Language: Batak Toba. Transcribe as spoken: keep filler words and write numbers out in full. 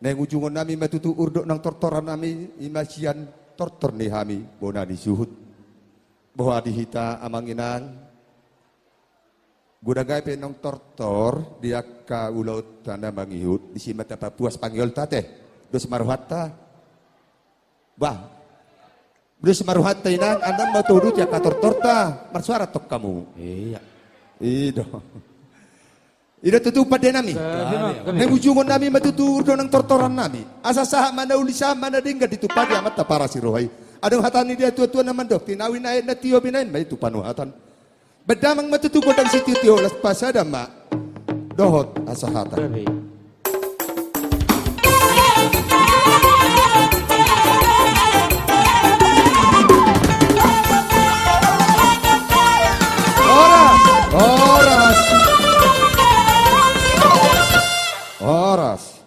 Naeng ujungonnami ma tutu urdot nang tortorannami, i ma sian tortor ni hami bona ni suhut. Boha di hita amang inang, godang gabe naung tortor di angka ulaonta na mangihut, disi ma tapapuas pangiholta ate. Dos ma rohanta. Bah. Dos ma rohanta inang, andang ma tauduti angka tortorta, marsuara tong hamu. Iya. I do. I do tutu pandenami. Naeng ujungonnami ma tutu urdot nang tortorannami. Asa sahat ma na uli, sahat ma na denggan ditumpaki amanta parasi roha i. Adong hata ni natuatua na mandok, tinawi na aek, na tio binaen ma i tu panuhatan. Baen damang ma tutu gondang sitio-tio, laos pasada ma dohot hasahatan. Horas, horas. Horas.